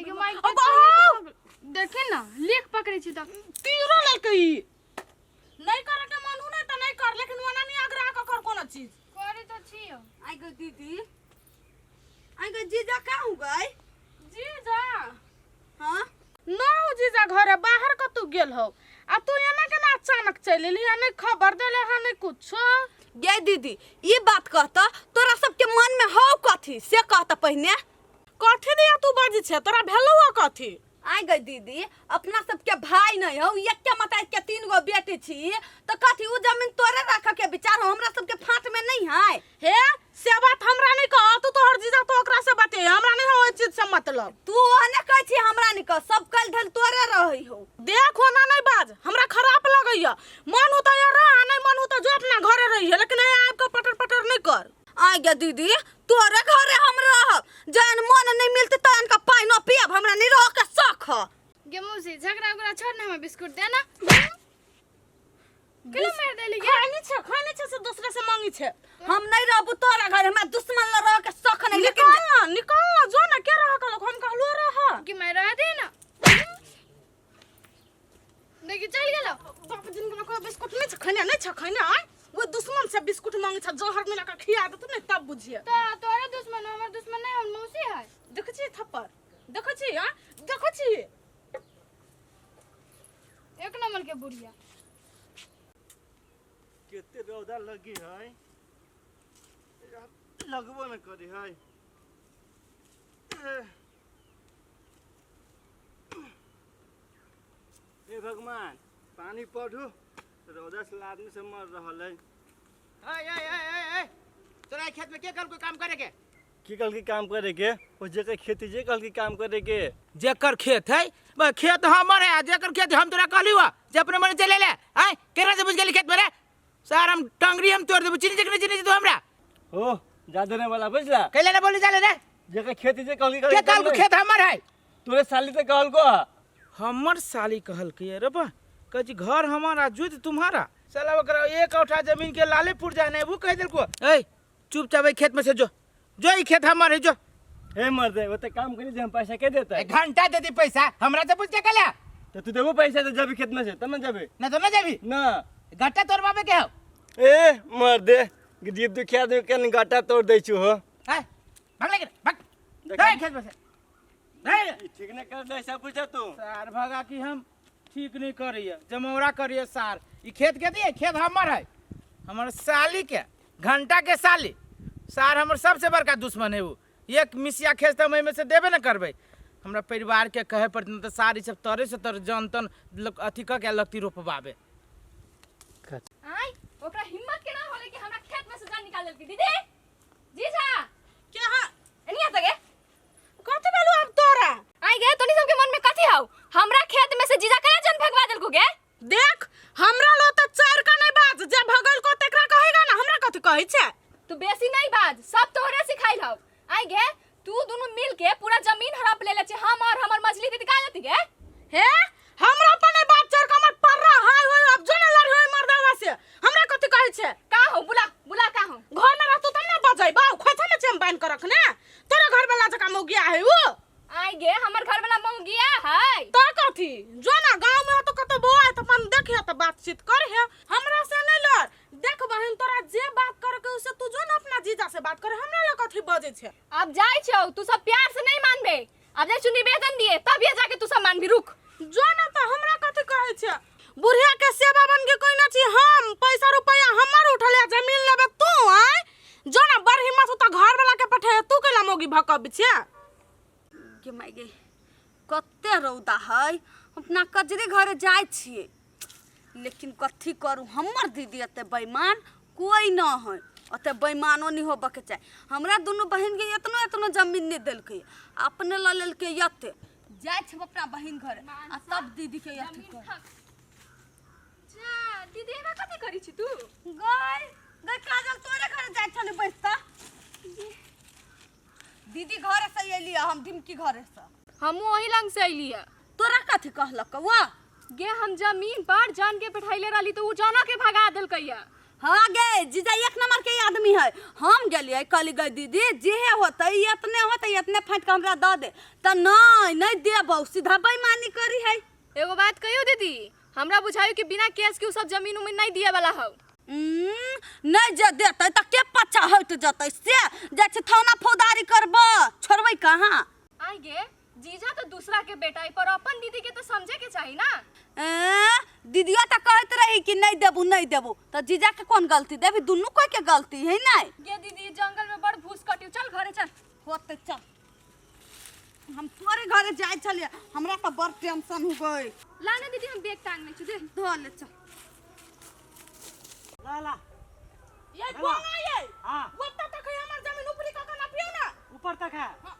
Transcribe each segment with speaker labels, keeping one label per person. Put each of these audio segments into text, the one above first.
Speaker 1: आई के माइक
Speaker 2: अब आओ।
Speaker 1: देखी ना लेख पकड़े छी त
Speaker 2: तीरो लेलकै ई। नहीं करे के मन हो नहीं त नहीं कर लेकिन ओना नहीं आग्रह क कर कोनो चीज
Speaker 1: करे तो छी
Speaker 3: आई गो दीदी आई गो जीजा कहाँ गए
Speaker 2: जीजा
Speaker 3: हाँ
Speaker 2: न हो जीजा घरे बाहर कतौ गेल हो आ तू एना केना अचानक चलि एली आ नहीं खबर देले हँ नहीं कुछो
Speaker 3: गे दीदी ई बात कहता तोरा सबके मन में हौ कथी से कहता पहिने
Speaker 2: कथी दिया तू बजै छै तोरा भेलौ हँ कथी
Speaker 3: आइ गई दीदी अपना सबके भाई नहीं हौ एके माता के तीन गो बेटी छी तो कथी उ जमीन तोरे रख के विचार हो हमरा सबके फाट में नहीं है
Speaker 2: हे से बात हमरा नहीं कह तू तोहर जीजा तो ओकरा से बते हमरा नहीं हो ओहि चीज से मतलब
Speaker 3: तू ओहने कहै छी हमरा नहीं कह सब कल धल तोरे रहै हो
Speaker 2: देख होना नहीं बाज हमरा खराब लगैया मन हो तो यहाँ रह आ नहीं मन हो तो जो अपना घरे रहिए लेकिन यहाँ आबि के पटर पटर नहीं कर
Speaker 3: आइ गे दीदी तोरे घरे हम रहब जहन मन नहीं मिलते तहन का पानि पियब हमरा नहीं रह के शौक ह
Speaker 1: गे मौसी झगड़ा उगड़ा छोड़ ना हमरा बिस्कुट दे ना केना मार देली गे
Speaker 2: खानी छै खानी छै से दूसरे से मांगी छै
Speaker 3: हम नहीं रहबू तोरा घर हमरा दुश्मन ल रह के शौक नहीं लेकिन
Speaker 2: निकाल ना निकाल ना जो ना के रह कहलक हम कहलो रह
Speaker 1: कि मैं रह दे ना देखी चल गेलो
Speaker 2: बाप दिन के कोई बिस्कुट नहीं छै खाने नहीं छै खाने आय वो दुश्मन से बिस्कुट मांगे छै जहर मिला के खिया देतौ ने तब बुझिए
Speaker 1: तो तोरे दुश्मन हमर दुश्मन नहीं हमर मौसी है
Speaker 2: देखै छी थप्पड़ देखै छी आ देखै छी
Speaker 1: एक नंबर के बुढ़िया
Speaker 4: केते रौदा लगी है लगबो न करी है हे भगवान पानी पढ़ू रौदा से आदमी सब मर रहल है
Speaker 5: ए ए ए ए ए तोरा खेत में के कहलको काम करे के
Speaker 4: की कहल की काम करे के ओ जेकर खेती जे कहल की काम करे के
Speaker 5: जेकर खेत है बा खेत हमर है आ जेकर खेत हम तोरा कहली हुआ जे अपने मने चले ले आय केना से बुझ गेली खेत में रे सार हम टंगरी हम तोड़ देबो चिन्ह चिन्ह चिन्ह तू हमरा
Speaker 4: हो ज्यादा नहीं वाला बुझला
Speaker 5: कैले ना बोली जाले रे
Speaker 4: जेकर खेती जे कहल की
Speaker 5: के कहलको खेत हमर है
Speaker 4: तोरे साली ते कहल को
Speaker 5: हमर साली कहलकै रे बा कहै छी घर हमर आ जोत तुम्हारा साला ओकरा एक औठा जमीन के लाले पुर जाए ने वो कह देलको ए चुपचाप एहि खेत में से जो जो ई खेत हमर है जो
Speaker 4: हे मर्दे ओते काम करी जे हम पैसा के देता
Speaker 5: एक घंटा दे दी पैसा हमरा से पूछ के कला
Speaker 4: तो तू देबो पैसा तो जबी खेत में से तब न जबे
Speaker 5: ना तो ना जाबी
Speaker 4: ना
Speaker 5: घंटा तोर बाबे के हो
Speaker 4: ए मर्दे गरीब दुखिया आदमी के गाटा तोड़ दै छु हो
Speaker 5: हैं भाग लेके भाग
Speaker 4: देख।
Speaker 5: ए खेत में से ए
Speaker 4: ई ठीक न कर दे सब पूछा तू
Speaker 5: सार भगा कि हम ठीक नहीं करिए जमौरा करिए सार ई खेत के दिए खेत हमर है हमर साली के घंटा के साली सार हमर सबसे बड़का दुश्मन है वो एक मिसिया खेत तऽ हम एहिमे से देबे न करबै हमरा परिवार के कहे पड़तै तऽ सार ई सब तरे से तर जन तन लोग अथी कऽ के लगती रोपबाबे
Speaker 6: आय ओकरा हिम्मत केना होले कि हमरा खेत में से जान निकाल देलकै दीदी जीजा
Speaker 2: के हाँ
Speaker 6: एनिया तके
Speaker 2: कथी भेलौ आब तोरा
Speaker 6: आय गे तोनी सबके मन में कथी हौ हमरा खेत में से जीजा केना जन भगवा देलको गे
Speaker 2: देख हमरा लो तो चार का नहीं बाज जे भगल को तेकरा कहेगा ना हमरा कथी कहै छै
Speaker 6: तू बेसी नहीं बाज सब तोहरे सिखाइल हौ आय गे तू दुनू मिल के पूरा जमीन हड़प लेले छी हम और हमर मझली दीदी का जती गे
Speaker 2: हे हमरा पर नहीं बात चढ़ के हमर पर्रा हाय होय अब जो ना लड़ होय मर्दावा से हमरा कथी कहै छै
Speaker 6: का हो बुला बुला का हो
Speaker 2: घर में रहतौ तब ना बजै बाउ खोइछा में चेम बान्हि के रखने तोरा घर वाला जकाँ मौगिया है उ
Speaker 6: आय गे हमर घर वाला मौगिया है
Speaker 2: तो कथी जो ना गांव में तो कतो बौआ है तो अपन देखिए तो बातचीत कर है हमरा से नहीं लड़ देख बहन तोरा जे बात करे के उसे तू जो ना अपना जीजा से बात करे हमरा लग कथी बजै छै
Speaker 6: अब जाय छौ तू सब प्यार से नहीं मानबे अब जाय छौ निवेदन दिए तब ये जाके तू सब मानबी रुक
Speaker 2: जो ना तो हमरा कथी कहै छै बुढ़िया के सेवा बन के कोई ना छी हम पैसा रुपया हमर उठल है जमीन लेबे तू आय जो ना बड़ हिम्मत हो तो घर वाला के पठे तू केला मोगी भकब छे
Speaker 3: गे माय गे कते रौदा है अपना कजरी घरे जाइ छियै लेकिन कथी करू हमर दीदी एते बेईमान कोई न है ओते बेईमानो नहीं होबके चाही हमरा दुनू बहिन के एतनो एतनो जमीन नहीं देलकै अपने लऽ लेलकै एते जाइ छै अपना बहिन घरे आ तब दीदी के अथी कर
Speaker 6: जा दीदी एना कथी करै छी तू
Speaker 3: गई गई काजल तोरे घरे जाइ छली बैसता दीदी घरे से अयली हम ढिमकी घरे से
Speaker 6: हमहूँ ओही लंग से अयली है
Speaker 3: तोरा कथी कहलक वाह
Speaker 6: गे हम जमीन पर जान के बैठैले रहली तो उ जाना के भगा देलकै है
Speaker 3: हाँ गे जीजा एक नंबर के आदमी है। हम गेलियै कहली गई दीदी जेहे होतै एतने होतै एतने फाटि के हमरा दऽ दे, तऽ नहि नहि देबौ, सीधा बेईमानी करी है।
Speaker 6: एगो बात कहियो दीदी, हमरा बुझायो कि बिना केस के उ सब जमीन उमीन नहीं दिए वाला हौ।
Speaker 3: नहि जे देतै तऽ के पछा हटि जेतै, से जाइ छै थाना फौदारी करबऽ, छोड़बै कहाँ।
Speaker 6: आई गे जीजा तो दूसरा के बेटा है पर अपन दीदी के तो समझे के चाहिए ना।
Speaker 3: ए, दीदिया तऽ कहैत रही कि नहीं देबू नहीं देबू, तऽ जीजा के कोन गलती देबी, दुनू कोई के गलती है नहीं।
Speaker 6: गे दीदी जंगल में बड़ भूस कटियो, चल घरे चल।
Speaker 3: होते चल, हम तोरे घरे जाय छलियै, हमरा तऽ बड़ टेंशन हो गई।
Speaker 6: ला ना दीदी हम बैग टांग ले छी दे।
Speaker 3: धो ले चल।
Speaker 4: ला ला
Speaker 2: ये बोंगा ये
Speaker 4: हाँ।
Speaker 2: ओत्ता तक है हमर जमीन ऊपरी कऽ के नापियौ ना।
Speaker 4: ऊपर तक है।
Speaker 2: हाँ,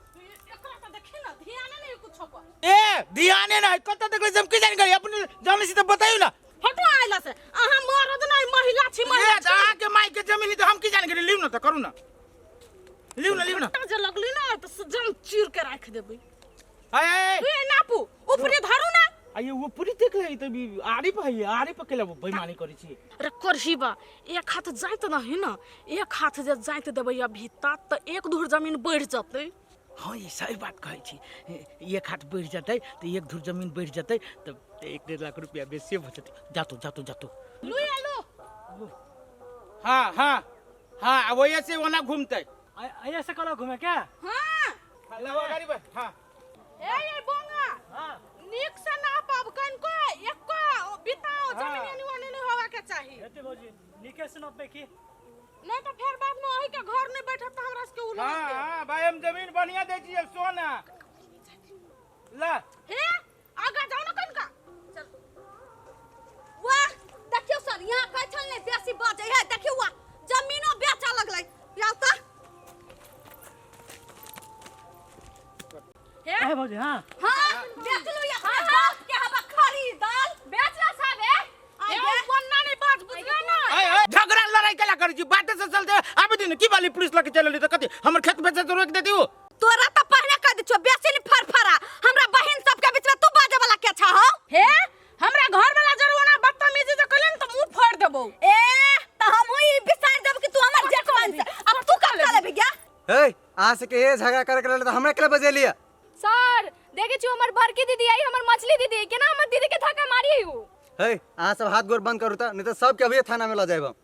Speaker 2: एकरा तऽ देखी ना ध्यान नहीं कुछो पर।
Speaker 5: ए ध्याने नहीं कत देखले हम की जान गई अपने जाने से तो बताइयो ना।
Speaker 2: हटो आइला से, अहाँ मरद नहीं महिला छी महिला
Speaker 5: ए,
Speaker 2: छी।
Speaker 5: अहाँ के माई के जमीन तो हम की जान गई, लिउ ना तो करू ना, लिउ ना लिउ ना।
Speaker 2: जे लगली ना तो जम चीर के राख देबै।
Speaker 5: आय आय
Speaker 2: ए नापू ऊपरी धरू ना।
Speaker 5: आइए वो पूरी देख ले तो भी आरी पर है, आरी पर केला बेईमानी करै छी।
Speaker 2: अरे करही बा, एक हाथ जाइत नहीं ना, एक हाथ जे जाइत देबै अभी तात तऽ एक धूर जमीन बढ़ि जतै।
Speaker 5: हाँ ये सही बात कहै छी, एक हाथ बढ़ि जतै तऽ एक धूर जमीन बढ़ि जतै तऽ 1.5 लाख रुपया बेसी भऽ जतै। जातो जातो जातो।
Speaker 2: लू या लू।
Speaker 5: हाँ हाँ हाँ वही से ओना घूमतै।
Speaker 4: ऐसे कलो घूमे क्या?
Speaker 2: हाँ।
Speaker 5: लाओ गाड़ी पर। हाँ।
Speaker 2: ए ये बोंगा।
Speaker 4: हाँ।
Speaker 2: नीक से नापब कनको एको बिताओ जमीन एनी ओनी नहीं होवा के चाही।
Speaker 4: हेते भौजी नीके से नापबे की?
Speaker 2: नहीं तो फिर बाद में ओही के घर नहीं बैठत त हमरा सबके उलझ
Speaker 5: हाँ
Speaker 2: देत।
Speaker 5: हाँ भाई हम जमीन बढ़िया दै छियै सोना। ला।
Speaker 2: हे आगा जाओ ना कनका।
Speaker 3: चल। वाह देखियौ सर यहाँ कहै छल ने बेसी बजै है, देखियौ वाह जमीनो बेचऽ लगलै। आउ तऽ।
Speaker 4: ए भौजी हाँ।
Speaker 3: हाँ बेचलू या अपना बाप के हवा खरीदल।
Speaker 6: बेचला साहब ए।
Speaker 2: ए बन्ना नहीं बाज बुझला ना।
Speaker 5: ए ए झगड़ा लड़ाई केला करै छी, बाते से चलते आबे दिन की वाली पुलिस लके चलली त कथि हमर खेत बेचे तो रोक देती हो।
Speaker 3: तोरा त पहिने कह दै छियौ बेसी नि फरफरा, हमरा बहिन सब के बीच में तू बाजे वाला के छह हौ?
Speaker 2: हे हमरा घर वाला जरूर ओना बदतमीजी जे कइलन त मुंह फोड़ देबौ।
Speaker 3: ए त हमहु ई बिसार देब कि तू हमर जेठ बन से, अब तू कब चलेबी गे?
Speaker 7: हे अहाँ से के हे झगड़ा करे के रहले त हमरा के बजेलिए?
Speaker 6: सर देखे छी हमर बड़की दीदी आई हमर मछली दीदी केना हमर दीदी के धक्का मारी हु।
Speaker 7: हे अहाँ सब हाथ गोर बंद करू त, नहीं त सबके अभी थाना में ल जाएब हम।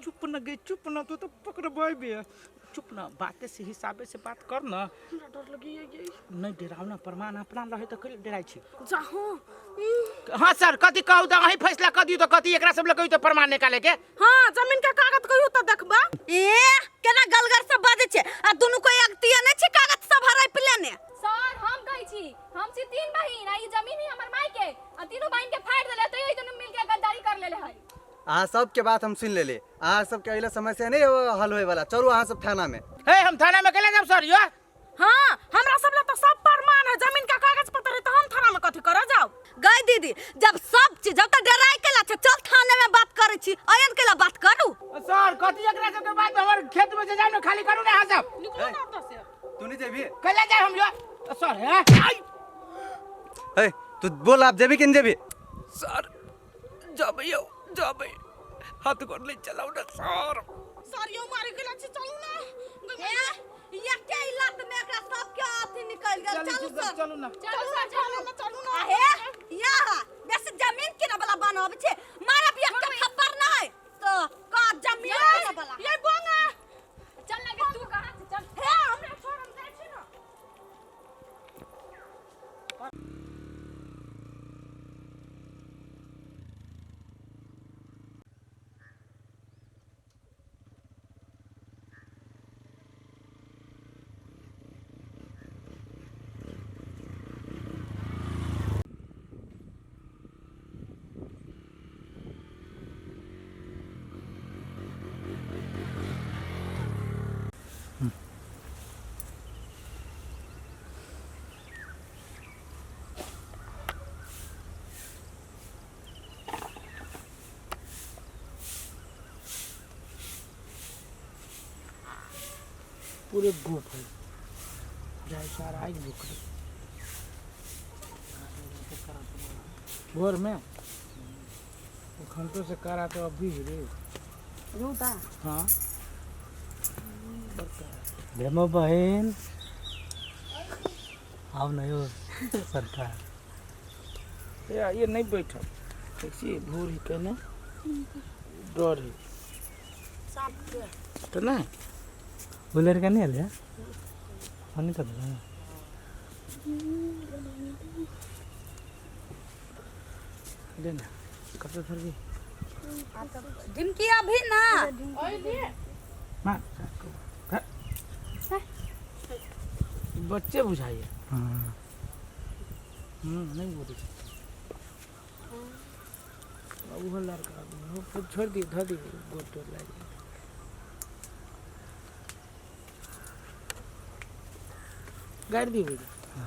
Speaker 5: चुप न गे चुप न, तू तो पकड़बै बे। चुप न, बाते से हिसाबे से बात कर न।
Speaker 2: हमरा डर लगी ये।
Speaker 5: नहीं डराव न, प्रमाण अपना रहे त कल डराइ छी।
Speaker 2: जाहो।
Speaker 5: हाँ सर कथि कहू त अहीं फैसला क दियौ त कथि एकरा सब ल कहियौ त प्रमाण निकाले के।
Speaker 2: हाँ जमीन के कागज कहियौ त देखबा।
Speaker 3: ए केना गलगर सब बाजै छै आ दुनू कोई अगतिया नै छै कागज सब हड़प लेने।
Speaker 6: सर हम कहै छी हम छी तीन बहिन आ ई जमीन ही हमर माई के आ तीनों बहिन के फाड़ देले त ई दुनू मिल के गद्दारी कर लेले है।
Speaker 7: अहाँ सबके बात हम सुन लेली, अहाँ सबके अइला समस्या नहीं हल होए वाला, चलू अहाँ सब थाना में।
Speaker 5: हे हम थाना में केला जाब सर यो?
Speaker 2: हाँ हमरा सब ला त सब प्रमाण है, जमीन के कागज पत्र है त हम थाना में कथि करऽ जाउ?
Speaker 3: गई दीदी जब सब चीज जब त डराई केला छै चल थाने में बात करै छी, अयन केला बात करू।
Speaker 5: सर कथि एकरा सबके बात हमर खेत में से जाउ न खाली करू ने अहाँ सब।
Speaker 2: निकलू ना ओतऽ से।
Speaker 7: तू नहीं जेबी?
Speaker 5: केला जाय हम यो? सर हे आई।
Speaker 7: हे तू बोल आप जेबी कि नहीं जेबी?
Speaker 5: सर जबै यौ जबै, हाथ गोड़ ले चलाउ ना सर।
Speaker 2: सर यो मारे गेला छी चलू ना।
Speaker 3: हे एके इलात में एकरा सबके अथी निकल गेल। चलू सर
Speaker 5: चलू ना।
Speaker 6: चलू सर चलू
Speaker 2: ना चलू ना।
Speaker 3: हे यहाँ बेसी जमीन किने वाला बनब छै, मारब एक थप्पड़ नहीं तो का जमीन किने वाला।
Speaker 2: ये बोंगा
Speaker 6: चल ना गे तू कहां से चल।
Speaker 2: हे हमरा छोड़ हम जाइ छी ना।
Speaker 5: पूरे गोप है जाय सारा आइ भूख भोर में घंटों से करा तो अभी रे।
Speaker 3: रौदा।
Speaker 5: हाँ।
Speaker 8: हेमो बहन, आओ न यो सरकार।
Speaker 5: या ये नहीं बैठो, देखिए भूर ही कहने डर है तो नहीं।
Speaker 8: वो लड़का नहीं आया? फोन कर दो।
Speaker 5: लेना कब तक धर दी?
Speaker 3: ढिमकी अभी ना।
Speaker 5: मार बच्चे बुझाइए।
Speaker 8: हाँ।
Speaker 5: नहीं बोली वो लड़का वो फिर छोड़ दी, धर दी गोद तोड़ लागे। गाड़ दी बुझा।